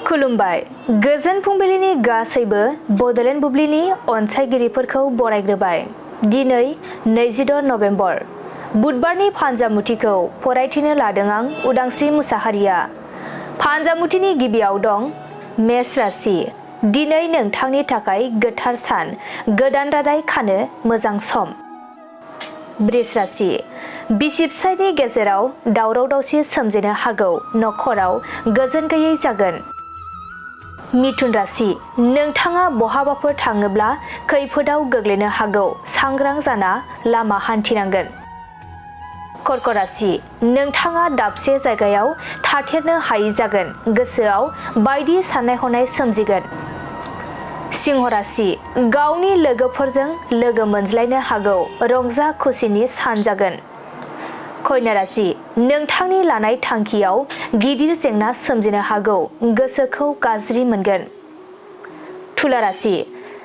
खुलुमबाय गोजोन फुंबिलिनि गासैबो बड'लेण्ड बुब्लिनि अनसायगिरिफोरखौ बरायग्रोबाय। दिनै 22 नभेम्बर बुधबारनि फानजामुथिखौ फरायथिनो लादों आं उदांस्रि मुसाहारिया। फानजामुथिनि गिबियाव दं मेष राशि। दिनै नोंथांनि थाखाय गोथार सान, गोदान रादाय खानो मोजां सम। बृष राशि। बिसि फिसायनि गेजेराव दावराव दावसि सोमजिनो हागौ, नखराव गोजोन गैयै जागोन। मिथुन राशि। नोंथाङा बहाबाफोर थाङोब्ला खैफोदाव गोग्लैनो हागौ, सांग्रां जाना लामा हान्थिनांगोन। कर्क राशि। नोंथाङा दाबसे जायगायाव थाथेरनो हायै जागोन, गोसोआव बायदि साननाय हनाय सोमजिगोन। सिंह राशि। गावनि लोगोफोरजों लोगो मोनज्लायनो हागौ, रंजा खुसिनि सान जागोन। कन्या राशि। नोंथांनि लानाय थांखियाव गिदिर जेंना सोमजिनो हागौ, गोसोखौ गाज्रि मोनगोन। तुला राशि।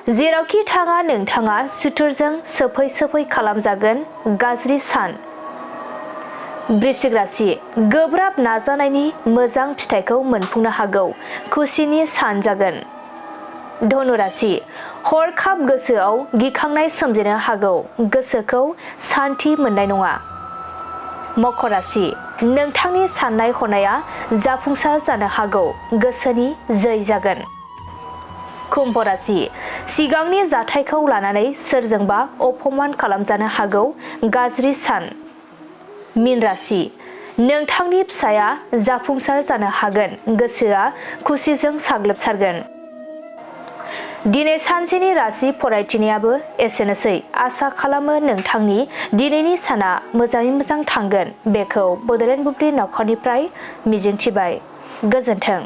जेरावखि थाङा नोंथाङा सुथुरजों सोफै खालामजागोन, गाज्रि सान। वृश्चिक राशि। गोब्राब नाजानायनि मोजां फिथाइखौ मोनफुंनो हागौ, खुसिनि सान जागोन। धनु राशि। हरखाब गोसोआव गिखांनाय सोमजिनो हागौ, गोसोखौ सान्थि मोननाय नङा। मकर राशि। नोंथांनि साननाय हनाया जाफुंसार जानो हागौ, गोसोनि जै जागोन। कुम्भ राशि। सिगांनि जाथायखौ लानानै सोरजोंबा अपमान खालामजानो हागौ, गाज्रि सान। मीन राशि। नोंथांनि फिसाया जाफुंसार जानो हागोन, गोसोआ खुसिजों साग्लोबसारगोन। दिनै सानसेनि राशि फरायथिनायाबो एसेनोसै। आसा खालामो नोंथांनि दिनैनि साना मोजाङै मोजां थांगोन। बेखौ बड'लेण्ड बुब्लि नखरनिफ्राय मिजिंथिबाय। गोजोन्थों।